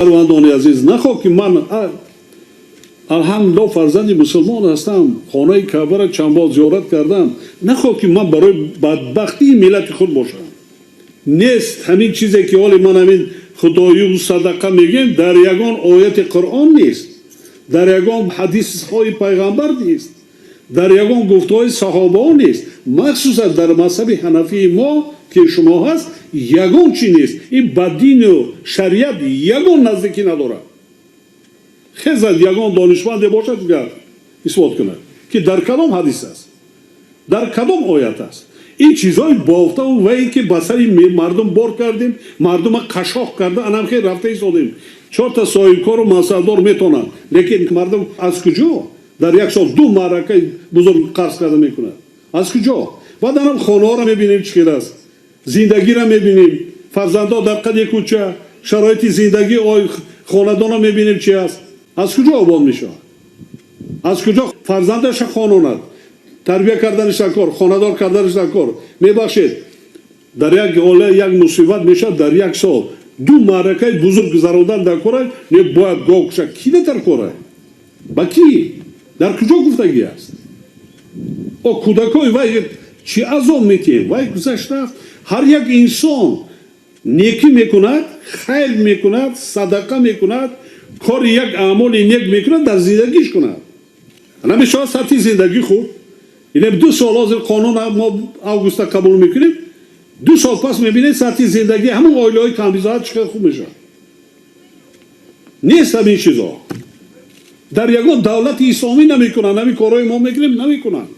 Шаҳрвандони азиз, нахоҳ ки ман, алҳамдулилло, фарзанди мусулмон ҳастам, хонаи Каъбаро чанд бор зиёрат кардам, нахоҳ ки ман барои бадбахтии миллати худ бошам. Нест ҳамин чизе ки ҳоли ман ҳамин худою садақа мегӯем, дар ягон ояти Қуръон нест, дар ягон ҳадисҳои пайғамбар нест, дар ягон гуфтаҳои саҳобаҳо нест. Махсусан дар мазҳаби ҳанафии мо ки шумо ҳаст, ягон чи нест. Ин ба дину шариат ягон наздикӣ надорад. Хезад, ягон донишманде бошад, дигар исбот кунад, ки дар кадом ҳадис аст, дар кадом оят аст. Ин чизҳои бофтаву ва ин ки ба сари мардум бор кардем, мардума қашоқ карда, анам хел рафта истодем. Чорта соҳибкору мансабдор метавонанд, лекин мардум аз куҷо дар як сол ду маъракаи бузург қарз карда мекунад? Аз куҷо? Баъд анам хонаҳоро мебинем, чӣ хел аст, зиндагиро мебинем, фарзандҳо дар қади кӯча, шароити зиндагии хонадонро мебинем, чи аст. Аз куҷо обод мешавад? Аз куҷо фарзандаша хононад? Тарбия карданаш дар кор, хонадор карданаш дар кор. Мебахшед, дар як оила як мусибат мешавад, дар як сол ду маъракаи бузург гузарондан дар кора не, бояд гов куша. Ки дар кора? Ба кӣ, дар куҷо гуфтагӣ аст? О кӯдакои вай чӣ азоб метиҳем? Вай гузашта. Ҳар як инсон некӣ мекунад, хайр мекунад, садақа мекунад, кори як аъмоли нек мекунад, дар зиндагиш кунад, намешавад сатҳи зиндагӣ хуб. Инем 2 сол ҳозир қонун мо августа қабул мекунем, 2 сол пас мебинед, сатҳи зиндагӣ ҳамон оилаҳои камбизоат чӣ қадр хуб мешавад. Нест ҳамин чизо, дар ягон давлати исломӣ намекунанд. Ҳамин корҳои мо мекунем, намекунанд.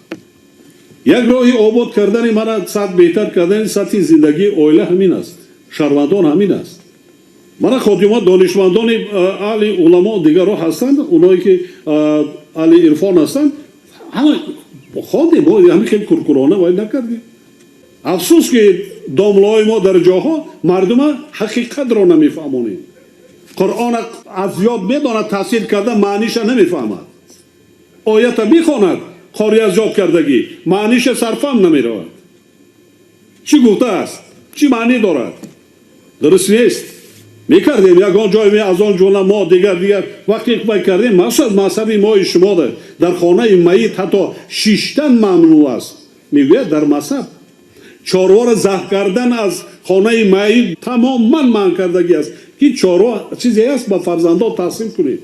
Як роҳи обод кардани мана сатҳ, беҳтар кардани сатҳи зиндагии оила ҳамин аст, шаҳрвандон ҳамин аст. Мана хотима, донишмандони аҳли уламо дигарро ҳастанд, оное ки аҳли ирфон ҳастанд, ҳама хондем, мо ҳамин хел куркурона вай накардем. Афсӯс, ки домлаҳои мо дар ҷоҳо мардума ҳақиқатро намефаҳмонем. Қуръона аз ёд медонад, таҳсил карда, маъниша намефаҳмад. Оята мехонад, қори аз ёд кардагӣ, маъниша сарфаҳм намеравад, чӣ гуфтааст, чӣ маънӣ дорад. Дуруст нест. Мекардем ягон ҷой, аз он ҷумла мо дигар дигар вақте вай кардем, махсус мазҳаби мои шумо дар хонаи майит ҳатто шиштан мамнӯъ аст, мегӯяд. Дар мазҳаб чорворо заҳ кардан аз хонаи майит тамоман манъ кардагӣ аст, ки чорво чизе аст, ба фарзандон таҳсил кунед.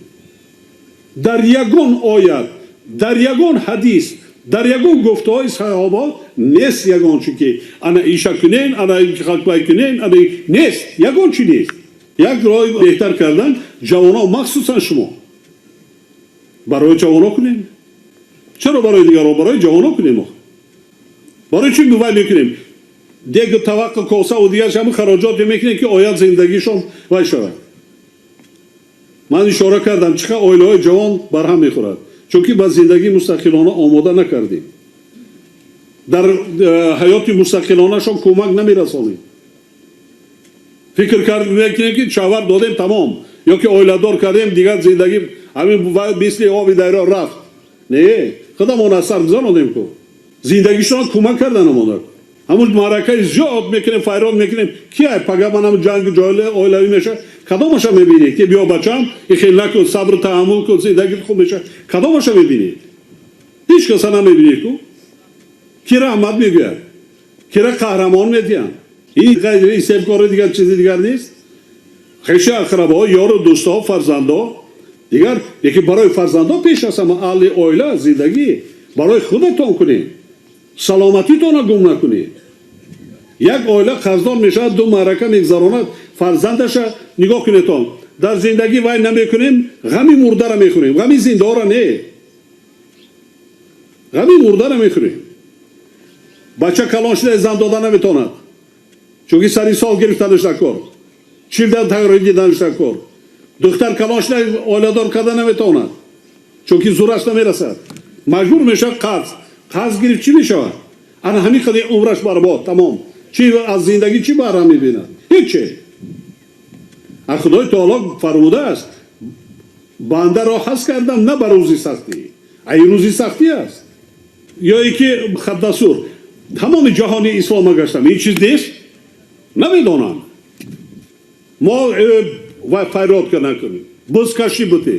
Дар ягон оят, дар ягон ҳадис, дар ягон гуфтаҳои саҳоба нест ягон чи ки ана иша кунен, ана вай кунен, ана нест, ягон чи нест. Як роҳи беҳтар кардан ҷавонон, махсусан шумо барои ҷавонон кунем. Чаро барои дигарон? Барои ҷавонон кунем. Барои чӣ вай мекунем? Дегу таваққу, косаву дигарш, ҳамин хароҷоте мекунем, ки ояд зиндагишон вай шавад. Ман ишора кардам, чӣ қадр оилаҳои ҷавон барҳам мехӯрад, чунки ба зиндагии мустақилона омода накардем, дар ҳаёти мустақилонашон кӯмак намерасонем. Фикр мекунем, ки шавҳар додем, тамом, ё ки оиладор кардем, дигар зиндагӣ ҳамин мисли оби дарё рафт. Не, худамон аз сар гузаронем ку, зиндагишон кӯмак карданамонад. Ҳамун маъракаи зиёд мекунем, файрод мекунем, ки ай пага манам ҷанги оилавӣ мешавад, кадомаша мебинӣ, ки биё, бачам, и хел накун, сабру таҳаммул кун, зиндагӣ хуб мешавад? Кадомаша мебинӣ? Ҳеҷ каса намебинӣ ку. Ки раҳмат мегӯяд, кира қаҳрамон медиҳанд? Ин истеъмкори дигар чизи дигар нест. Хеши ақрабо, ёру дӯстҳо, фарзандо дигар. Лекин барои фарзандо пеш аз ҳама аҳли оила, зиндагӣ барои худатон кунед, саломатитонро гум накунед. Як оила қарздор мешавад, ду маърака мегзаронад, фарзандаша нигоҳ кунедтон, дар зиндагӣ вай намекунем, ғами мурдара мехӯрем, ғами зиндаҳоро не, ғами мурдара мехӯрем. Бача калон шуда, зан дода наметавонад, чунки сари сол гирифтанаш дар кор, чилда тайёрӣ диданаш дар кор. Духтар калон шуда, оиладор карда наметавонад, чунки зураш намерасад, маҷбур мешавад қарз гирифт. Чӣ мешавад? Ана ҳамин қадар умраш барбод, тамом. Чи аз зиндагӣ чӣ баҳра мебинад? Ҳече. А Худои Таоло фармудааст: бандаро ҳаст кардам на ба рӯзи сахтӣ, ай рӯзи сахтӣ аст. Ё и ки хаддасур тамоми ҷаҳони ислома гаштам, ин чиз нест, намедонам. Мо Вай фарёд накун, бузкашӣ бутӣ,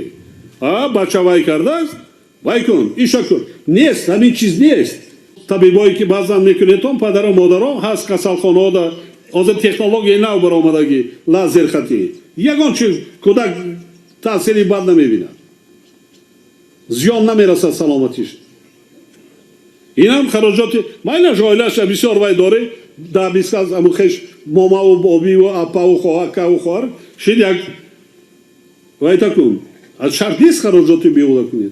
бача вай кардааст, вай кун, иша кун. Нест, ҳамин чиз нест. Табибое ки баъзан мекунедтон, падару модарон ҳаст касалхонаода, ҳозир технологияи нав баромадагӣ, лазер хатӣ, ягон чиз кӯдак таъсири бад намебинад, зиён намерасад саломатиш. Инам хароҷоти майлаш, оилаша бисёр вай дорӣ, да бист кас аму хеш, момаву бобиву апаву хоҳакаву хоҳар шид, як вайта кун, аз шарт нест хароҷоти беҳуда кунед.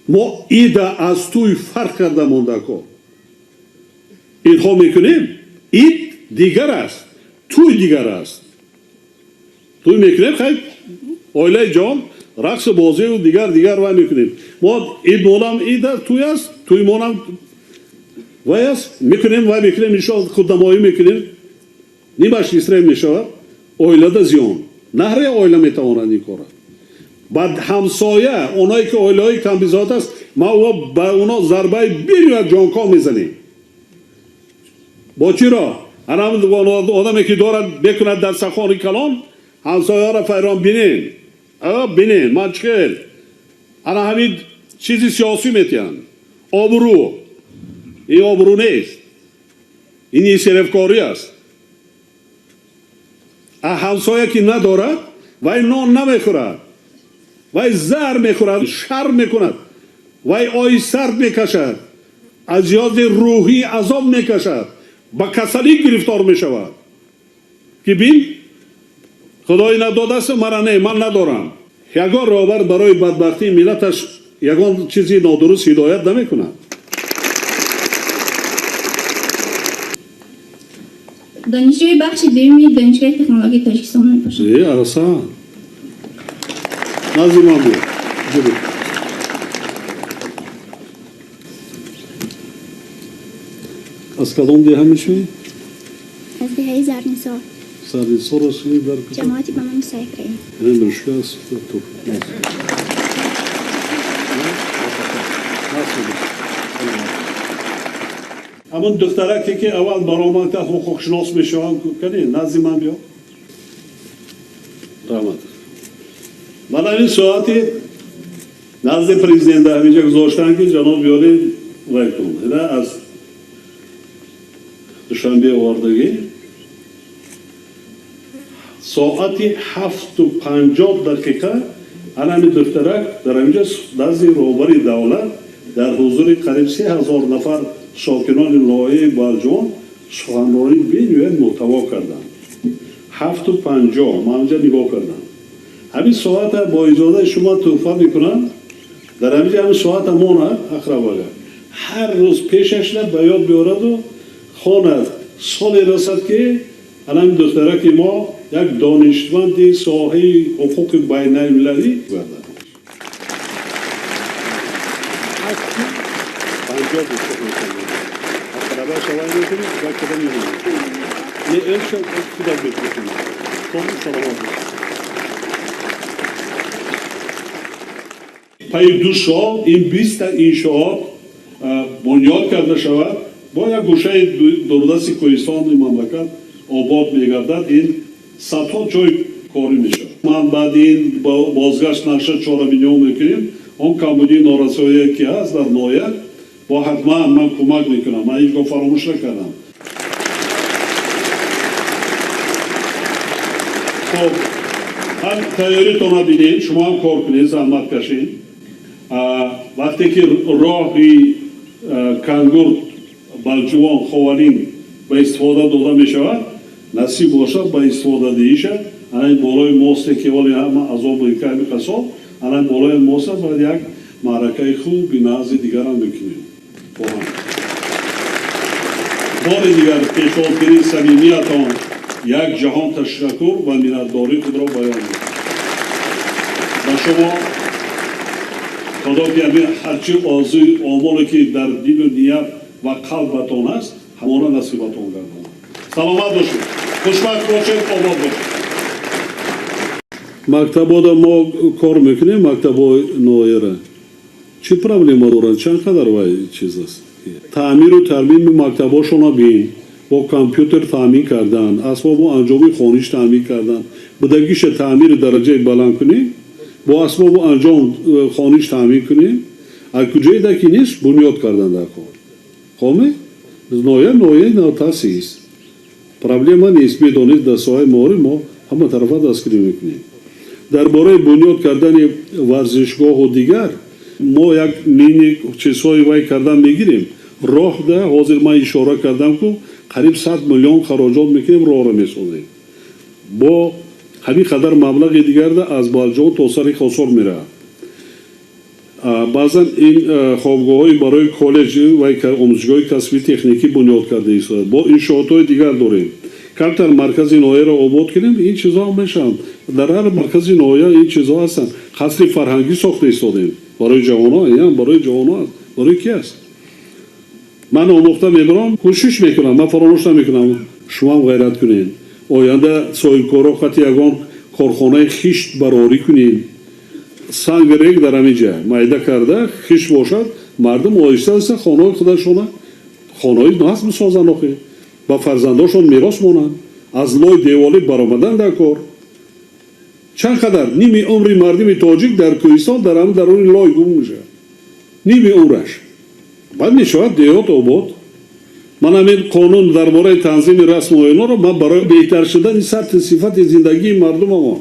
Мо ида аз тӯй фарқ карда мондако идҳо мекунем. Ид дигар аст, тӯй дигар аст. Тӯй мекунем, хай, оилаи ҷон, рақсу бозию дигар дигар вай мекунем. Мо ид монам ид тӯй аст, тӯй монам вай аст, мекунем, вай мекунем, иншоалло, худнамоӣ мекунем, нимаш исрем мешавад, оилада зиён. На ҳар як оила метавонад ин кора. Баъд ҳамсоя, оное ки оилаҳои камбизоат аст, ма ба оно зарбаи бениҳоят ҷонкоҳ мезанем. Бо чиро? Ана одаме ки дорад, мекунад дар сахони калон, ҳамсояро файрон, бинен, бинен, ман чӣ хел. Ана ҳамин чизи сиёсӣ метиҳанд, обрӯ. Ин обрӯ нест, ин исерефкорӣ аст. Ҳамсоя ки надорад, вай нон намехӯрад, вай зар мехӯрад, шарм мекунад, вай ои сард мекашад, аз ҷиҳози рӯҳӣ азоб мекашад, ба касалӣ гирифтор мешавад, ки бин, худо ина додааст, мара не, ман надорам. Ягон роҳбар барои бадбахтии миллаташ ягон чизи нодуруст ҳидоят намекунад. Донишҷӯи бахши дуюми Донишгоҳи технологияи Тоҷикистон мебошам. Э, аҳсан, назди ман буд. Аз кадом деҳа мешавӣ? Аз деҳаи Зарнисор. Зарнисор аст дар ҷамоати ба номи Сайф Раим. Брушка аст. Ҳамон духтараке ки аввал баромад, ҳуқуқшинос мешаванд, кани, назди ман биё. Раҳмат. Ман ҳамин соати назди президента ҳаминҷа гузоштанд, ки ҷаноб биёред, вай кун. Ина аз Душанбе овардагӣ. Соати 7:50 ана ҳамин духтарак дар ҳаминҷа назди роҳбари давлат дар ҳузури қариб 3000 нафар сокинони ноҳияи Балҷувон суханронии бениҳоят мӯҳтаво карданд. 7:50 ман ҳаминҷа нигоҳ кардам. Ҳамин соата бо иҷозаи шумо тӯҳфа мекунам. Дар ҳаминҷа ҳамин соата монад, ақрабага ҳар рӯз пешашла ба ёд биёраду хонад. Соле расад, ки ана ҳамин духтараки мо як донишманди соҳаи ҳуқуқи байналмилалӣ гардад. Пайи 2 сол ин 20-та иншоот бунёд карда шавад, бо як гӯшаи дурдасти кӯҳистони мамлакат обод мегардад, ин садҳо ҷои корӣ мешавад. Ман баъди ин бозгашт нақша чорабиниҳо мекунем. Он камбудии норасоие ки ҳаст дар ноҳия, бо ҳатман ман кӯмак мекунам, ман ҳеҷ гоҳ фаромӯш накардам. Хоб, ҳам тайёритона бинед, шумо ҳам кор кунед, заҳмат кашед. Вақте ки роҳи Кангурт, Балҷувон, Ховалинг ба истифода дода мешавад, насиб бошад, ба истифода диҳиша, ана ин болои мосте ки ҳоли ҳама азоб меками қасоб, ана ин болои мост аст, бояд як маъракаи хуби назди дигарам мекунем бо ҳам. Бори дигар пешвозгирии самимиятон як ҷаҳон ташаккур ва миннатдории худро баён мекунам ба шумо. Худо ки ҳамин ҳарчи орзуи омоле ки дар дилу ният ва қалбатон аст, ҳамона насибатон гардонад. Саломат бошед, хушбахт бошед, обод бошед. Мактабода мо кор мекунем, мактабҳои ноҳияра чӣ проблема доранд, чанд қадар вай чиз аст, таъмиру тармими мактабҳошона бин. Бо компютер таъмин кардан, асбобу анҷоми хониш таъмин кардан, будагиша таъмири дараҷаи баланд кунем, бо асбобу анҷом хониш таъмин кунем, аз куҷоеда ки нест, бунёд кардан дар кор. Хоме ноҳия ноҳияи навтаъсис, проблема нест. Медонед, дар соҳаи маориф мо ҳама тарафа дастгирӣ мекунем. Дар бораи бунёд кардани варзишгоҳу дигар мо як мини чизҳои вай кардан мегирем. Роҳда ҳозир ман ишора кардам, ку қариб 100 миллион хароҷот мекунем, роҳро месозем. Бо ҳамин қадар маблағи дигарда аз Балҷон то сари Хосор меравад. Баъзан ин хобгоҳҳои барои коллеҷ ва омӯзишгоҳи касбии техникӣ бунёд карда истода, бо иншоотҳои дигар дорем. Камтар маркази ноҳияро обод кунем, ин чизҳо мешаванд. Дар ҳар маркази ноҳия ин чизҳо ҳастанд. Қасри фарҳангӣ сохта истодем барои ҷавонҳо. Ин барои ҷавонҳо аст, барои ки аст? Ман омӯхта мебарам, кӯшиш мекунам, ман фаромӯш намекунам. Шумоам ғайрат кунед, оянда соҳибкоро қати ягон корхонаи хишт барорӣ кунед. Санг рег дар ҳамин ҷа майда карда хишт бошад, мардум оҳиста оҳиста хонаҳои худашона, хонаҳои насб бисозанд, охи ба фарзандошон мерос монанд. Аз лой деволӣ баромадан дар кор. Чанд қадар ними умри мардуми тоҷик дар кӯҳистон, дар ҳамин даруни лой гум мешавад ними умраш. Баъд мешавад деҳот обод. Ман ҳамин қонун дар бораи танзими расму оинҳоро ман барои беҳтар шудани сатҳи сифати зиндагии мардумамон.